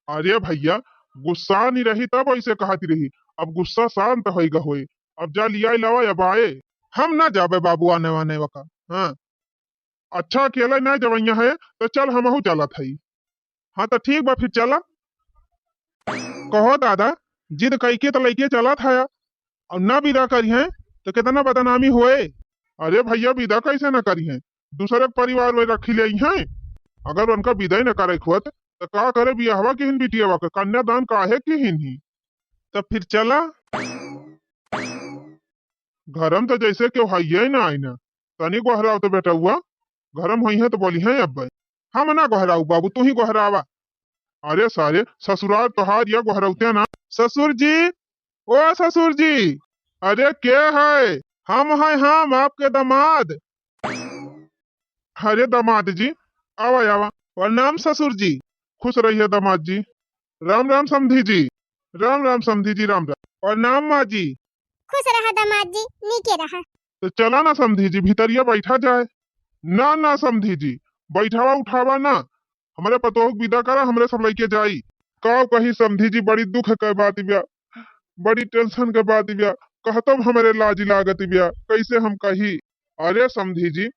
अरे भइया, गुस्सा नहीं रही तब ऐसे कहती रही, अब गुस्सा शांत होइगा होए, अब जा लियाए लावा अब आए। हम ना जाबे बाबू आने वाने वका। हाँ, अच्छा अकेले ना जवैया है तो चल हमहू चलत हई। हाँ तो ठीक बा फिर चला। कहो दादा, जिद कइके तो लइके चलत है, और ना विदा करिहें तो कितना बदनामी होए। अरे भइया, विदा कैसे ना करिहें, दूसरे के परिवार में रखी ले हैं। अगर उनका विदा ही ना करे के होत तो का करे बियाहवा किहिन बिटियावा के, कन्यादान काहे किहिन ही। तो फिर चला। घरम तो जैसे केहू हइये ना आई ना। तनी गोहराव तो बेटउआ, घरम होई है तो बोली है अब। हम ना गोहराऊ बाबू, तू ही गोहरावा। अरे सारे, ससुराल तोहार या गोहरौते ना। ससुर जी, ओ ससुर जी, अरे के है? हम हैं, हम आपके दामाद। अरे दामाद जी, आवा, आवा। प्रणाम ससुर जी। खुश रहिए दामाद जी। राम राम समधी जी। राम राम समधी जी, राम राम। प्रणाम माँ जी। खुश रहा दामाद जी, नीके रहा। तो चला ना समधी जी, भीतरिया बैठा जाए। ना, ना समधी जी, बैठावा उठावा ना, हमरे पतोह के विदा करा, हमरे सब लइके जाई। का कही समधी जी, बड़ी दुख के बात बिया, बड़ी tension के बात बिया, कहतो हमरे लाज लागत बिया, कैसे हम कही। अरे समधी जी,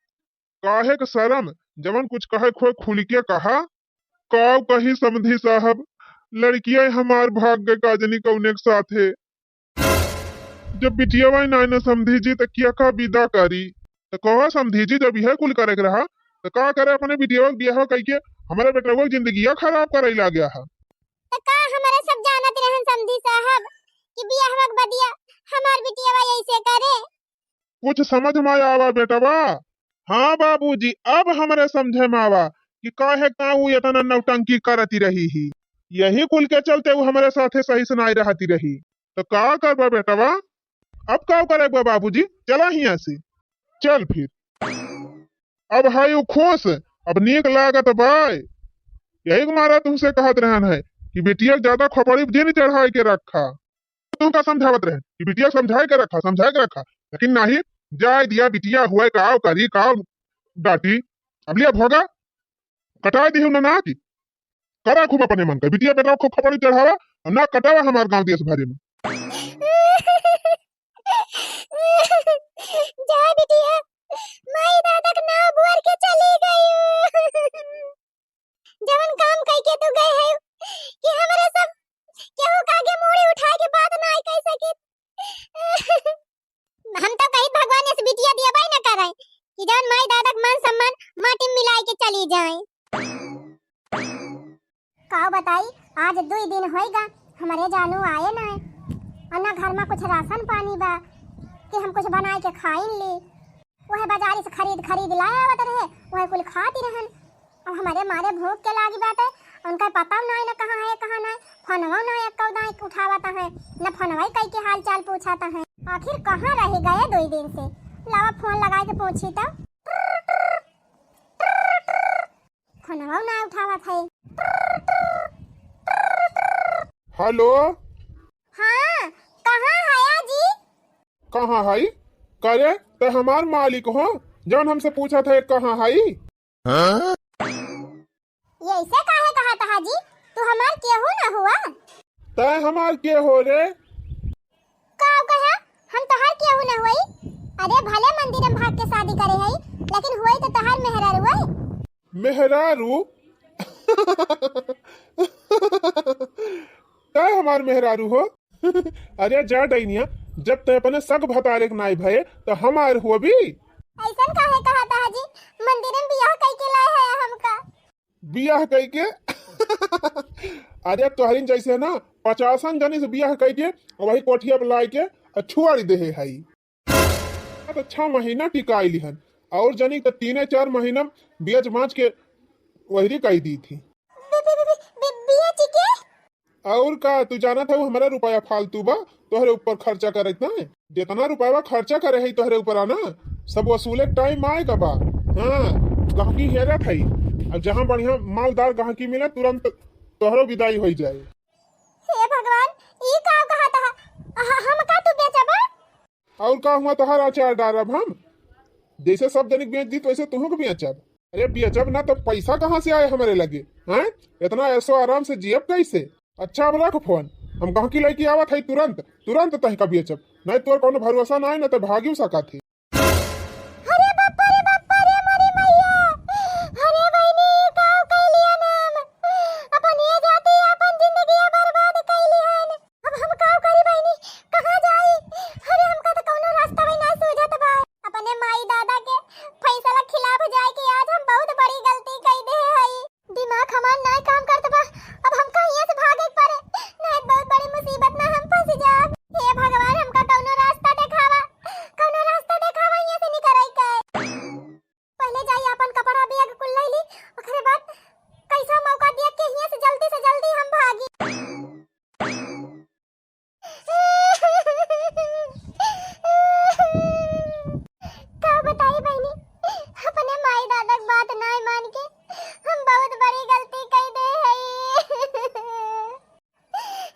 काहे के शरम, जवन कुछ कहे के होए खुल के कहा। का कही समधी साहब, लड़किया हमार भाग गए काजनी कौने के साथे। जब बिटियावा ही नाई ना समधी जी, त किया का विदा करी? त कहो समधी जी, जब यह कुल करे के रहा, त का करे अपने बिटियावा के बियाह कइके हमारे बेटवा के जिंदगिया खराब करे लाग गया है? त का हमारे सब जानत रहन समधी साहब कि बियाहवा के बदिया हमार बिटियावा ऐसे करे? कुछ समझ में आवा बेटवा? हाँ बाबूजी, अब हमरे समझे में आवा कि काहे का ऊ इतना नौटंकी करती रही ही। यही कुल के चलते ऊ हमरे साथे सही से नाई रहती रही। तो का करबा बेटवा? अब का करे बा बाबूजी? चला हियां से, चल फिर। अब हाय ऊ खुश, अब नीक लागत बाय। यही के मारा तुमसे कहत रहन है कि बिटिया के ज्यादा खोपड़ी जिन चढ़ाई के रखा। तुमका समझावत रहे कि बिटिया समझाए के रखा, समझाए के रखा, लेकिन नहीं, जाए दिया बिटिया हुए, काव करी, काव डांटी। अब लिया भोगा, कटाए दी ना, ना की करा खूब अपने मन का, बिटिया बेटा खूब खपड़ी चढ़ावा, और ना कटावा हमार गांव देश भरे में। जा बिटिया, माई दादा के नाव बोल के चली गई। जवन काम कइके तू गए है कि हमरे सब केहू के आगे मूड़ी उठा के बात ना कह सके। हम तो कही भगवान ऐसे बिटिया दिया बाई ना करे कि जवन माई दादा के मान सम्मान माटी में मिलाए के चली जाए। का बताई, आज दुई दिन होइगा हमरे जानू आए ना है, और ना घर में कुछ राशन पानी बा कि हम कुछ बनाए के खाइन ली। वह बाजारी से खरीद खरीद लाए आवत रहे, वह कुल खाती रहन। अब हमरे मारे भूख के लागी बाटे, उनका पता नाई न कहाँ है, कहाँ नाई, फोनवा नाई एक्को दाई उठावत है, न फोनवा कई के हाल चाल पूछत है। आखिर कहाँ रह गए दुई दिन से? लावा फोन लगाए के पूछी तो। फोनवा नाई उठावत है। हेलो। हाँ, कहाँ हया जी? कहाँ हई? करे, ते हमार मालिक हो, जौन हमसे पूछत है कहाँ हई? हाँ? ये ऐसे काहे कहा था जी? तू हमार केहू ना हुआ। ते हमार के हो रे? का कहा? हम तोहार केहू ना हुई। अरे भले मंदिर में भाग के शादी करे हई, लेकिन हुई तो तोहार मेहरारू है। मेहरारू? ते हमार मेहरारू हो? अरे जा डैनिया, जब तैं अपने सग भतारे के नाई भए, तो हमार होबी? ऐसन काहे कहत हा जी? मंदिर में बियाह कई के लाए है हमका। बियाह कई के? अरे तोहरिन जैसे ना पचासन जनी से बियाह कई के वही कोठिया पे लाए के आ छुआरी देहे हई। तो छह महीना टिकाई लिहन और जनी तो तीने चार महीना बेच बाच के वहरी कई दी थी। बे-, बे-, बे-, बे-, बेच के? और का, तू जानत हऊ, हमारा रुपया फालतू बा तोहरे ऊपर खर्चा करे ना। जितना रुपया खर्चा करे है तोहरे ऊपर आना, सब वसूले के टाइम आए का बा। हाँ, गहकी हेरत है। अब जहाँ बढ़िया मालदार गहकी मिले, तुरंत तोहरो विदाई हो जाए। हे भगवान, ई का कहत हा? ह-, हमका तू बेचबा? और का हुआ, तोहार अचार डारब हम? जैसे सब जनिक बेच दी, वैसे तुहू के बेचब। अरे बेचब ना तो पैसा कहाँ से आए हमरे लगे, हैं? इतना ऐसो आराम से जियब कैसे? अच्छा, अब रख फोन, हम गहकी लइके आवत है तुरंत, तुरंत तहका बेचब, नहीं तोर कोनो भरोसा ना है, ना तो भागियो सकत है। अरे बापा रे बापा रे, मोरी मैया, अरे बहिनी, का कैलिया नाम, अपन ये जाति, अपन जिंदगी बर्बाद कैली हन। अब हम का करी बहिनी, कहाँ जाई? अरे हमका तो कौनो रास्ता भी ना सूझत बा। अपने माई दादा के फैसला खिलाफ जाए के आज हम बहुत बड़ी गलती कई दे हई। दिमाग हमार ना काम करत बा, अब हमका हियां से भागे के पड़े, नहीं बहुत बड़ी मुसीबत में हम फंस जाब। हे भगवान, हमका कौनो रास्ता देखावा, कौनो रास्ता देखावा हियां से निकरे के। पहले जाई अपन कपड़ा बैग कुल ले ली, ओकरे बाद कैसा मौका देख के हियां से जल्दी से जल्दी हम भागी। का बताई बहिनी, अपने माई दादा के बात नाय मान के हम बहुत बड़ी गलती कई दे हई।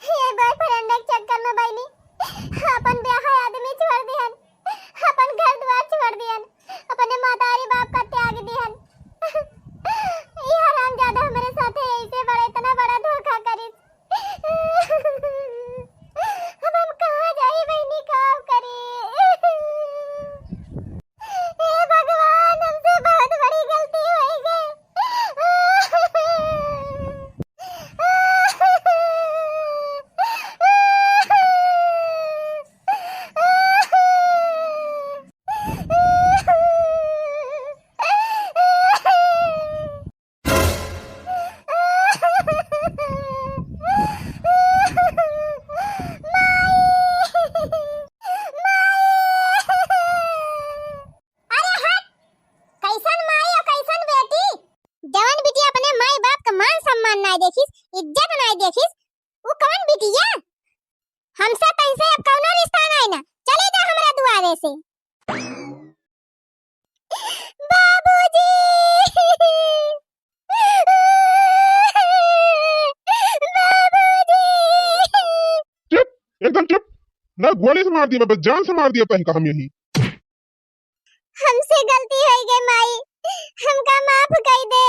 ये बॉयफ्रेंड के चक्कर में बहिनी अपन ब्याह आदमी छोड़ दिहन, अपन घर द्वार छोड़ दिहन, अपने मातारी बाप का त्याग दिहन। ये हरामजादा हमरे साथे ऐसे बड़ा, इतना बड़ा धोखा करिस। अब हम कहाँ जाई बहिनी, का करी? हे भगवान, हमसे बहुत बड़ी गलती हो गई। अरे हट! कैसन माई और कैसन बेटी? जवन बिटिया अपने माई बाप के मान सम्मान नाय देखिस, इज्जत नाय देखिस, वो कौन बिटिया? हमसे तैसे अब कौनो रिश्ता नाय ना, चले जा हमरा दुआरे से। बाबूजी! बाबूजी! चुप, एकदम चुप। ना गोली से मार दिया, बस जान से मार दिया तहका हम यही। हमसे गलती हो गई माई, हमका माफ कर दे।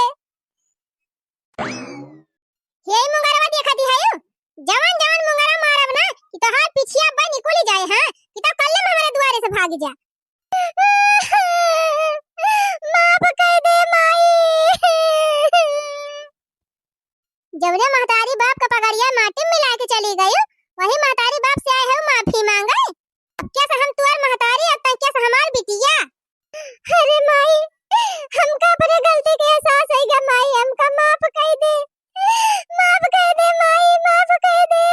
यही मुंगरवा देखा दी है, जवान जवान मुंगरा मारब ना कि तोहार पिछिया बा निकली जाए, हाँ, कि तो कल्ले में हमारे दुआरे से भाग जा। माफ कर दे माई। जवने महतारी बाप का पगड़िया माटी में मिला के चली गई, वही महतारी बाप से आए हो माफी मांगे। अब क्या से हम तुअर महतारी, अब तक क्या से हमार बिटिया। अरे माई, हमका अपने गलती के एहसास हो गया माई, हमका माफ कर दे, माफ कर दे माई, माफ कर दे।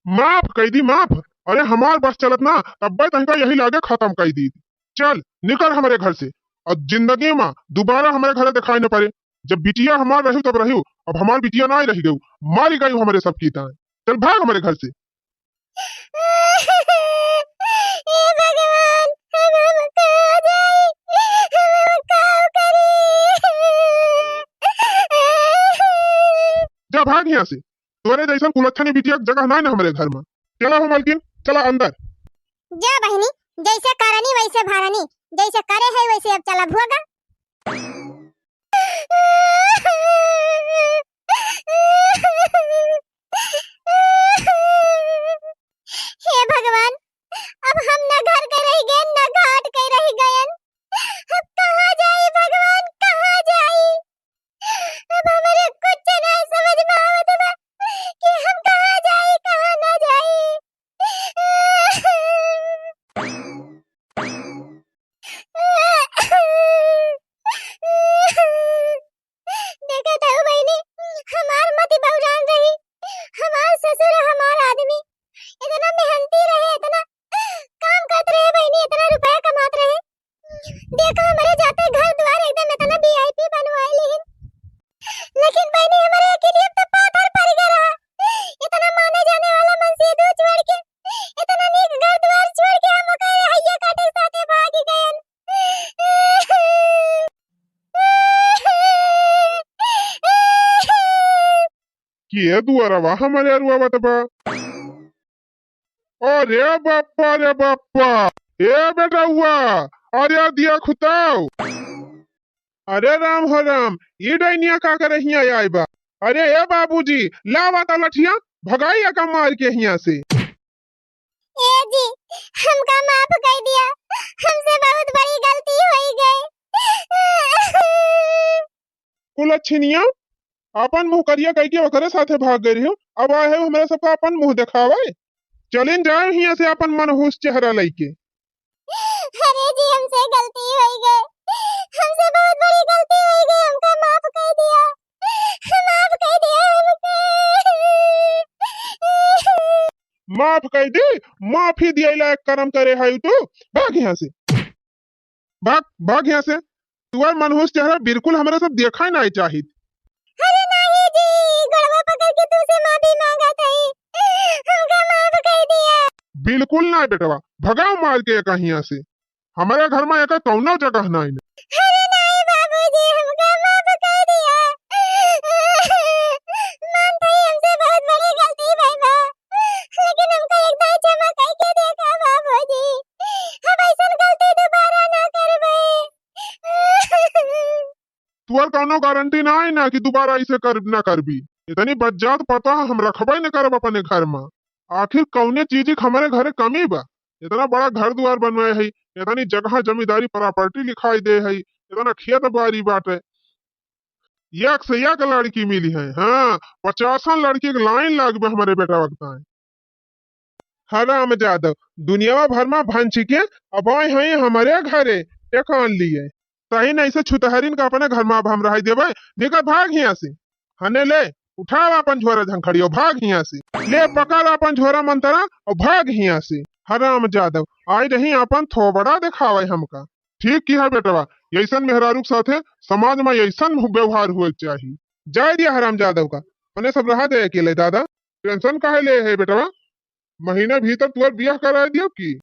माफ कई दी, माफ। अरे हमार बस चलत ना, तब्बे तहका यही लागे खत्म कई दी। चल निकल हमरे घर से, और जिंदगी में दोबारा हमरे घरे दिखाई न पड़े। जब बिटिया हमार रहू तब रहू, अब हमार बिटिया ना रह गयू, मारी गयू हमरे सबकी तान। चल भाग हमरे घर से। हे भगवान, अब हम कहाँ जाई, हम का करी? जा भाग यहाँ से। तोरे जैसन कुलच्छनी बिटिया के जगह ना है ना हमरे घर में। चला हो मलकिन, चला अंदर। जा बहिनी, जैसे करनी वैसे भरनी, जैसे करे है वैसे अब चला भोगा। हे भगवान, अब हम न घर के रह गए, न घाट के रह गए। अब कहाँ जाई भगवान, कहाँ जाई? अब हमरे कुछ नहीं समझ में आवत बा कि हम कहाँ जाई, कहाँ ना जाई। लेकिन बहिनी, हमरे अकेलिए तो पाथर पड़ गया रहा। इतना माने जाने वाला मनसेधु छोड़ के, इतना नीक घर द्वार छोड़ के हम ओकर हइया काटे साथे भाग गए। के दुआरवा हमरे अरुआ बतबा। अरे बाप्पा रे बाप्पा, ए बेटउआ, अरे दिया खुताओ। अरे राम हो राम, ई डैनिया का करे हियाँ आइ बा? अरे ए बाबूजी, लावा ता लठिया, भगाई एका मार के हियाँ से। ए जी, हमका माफ कर दिया, हमसे बहुत बड़ी गलती होइ गई। कुलच्छिनिया, आपन मुँह करिया कइके ओकरे साथे भाग गई रही, अब आए हो हमरा सबका आपन मुँह देखावे। चलिन जाए हियाँ से आपन मनहूस चेहरा लइके। अरे जी, हमसे गलती होइ गई, हमसे बहुत बड़ी गलती होइ गई, हमका माफ कर दिया, माफ कर दिया हमका। माफ कर दी? माफी दिए लायक करम करे है तू। भाग यहाँ से, भाग, भाग यहाँ से। तुअर मनहूस चेहरा बिल्कुल हमरा सब देखा ही नहीं चाहित। अरे नहीं जी, गड़वा पकड़ के तुमसे माफी मांगत हई, हमका माफ कर दिया। बिल्कुल नहीं बेटवा, भगाओ मार के एका हियाँ से। हमारे घर में एका कौनो जगह नहीं। अरे नहीं बाबूजी, हमका माफ कर दिया। मानत हई हमसे बहुत बड़ी गलती भई बा, लेकिन हमका एक दाई क्षमा करके देखा बाबूजी, हम ऐसन गलती दोबारा ना करबे। तुअर कौनो गारंटी ना है ना कि दोबारा ऐसे कर, ना करबी। इतनी बज्जात पतोह हम रखबे न करब अपने घर में। आखिर कौने चीज के हमारे घरे कमी बा? इतना बड़ा घर दुआर बनवाए है, इतनी जगह जमींदारी प्रॉपर्टी लिखाई दे है, इतना खेत बारी बाटे, एक से एक लड़की मिली है। हाँ, पचासन लड़की के लाइन लागबे हमारे बेटा वक्त है। हराम जादव, दुनियावा भर में भंच के अब आए हैं हमारे घरे टेकान लिए। सही नहीं से छुतहरिन का अपने घर में अब हम रह देबे। निकल भाग हियाँ से। हने ले, उठाव अपन झोरा झंखड़ियो, भाग हियाँ से। ले पकड़ अपन झोरा मंतरा और भाग हियाँ से। हराम जादव, आई रही अपन थोबड़ा देखावे हमका। ठीक किहा बेटवा, ऐसन मेहरारू के साथे समाज में ऐसन व्यवहार हुए के चाही। जाए दिया हराम जादव का, अपने सब रहा दे अकेले दादा। टेंशन काहे ले है बेटवा? महीना भीतर तुअर बियाह कराए दियो की?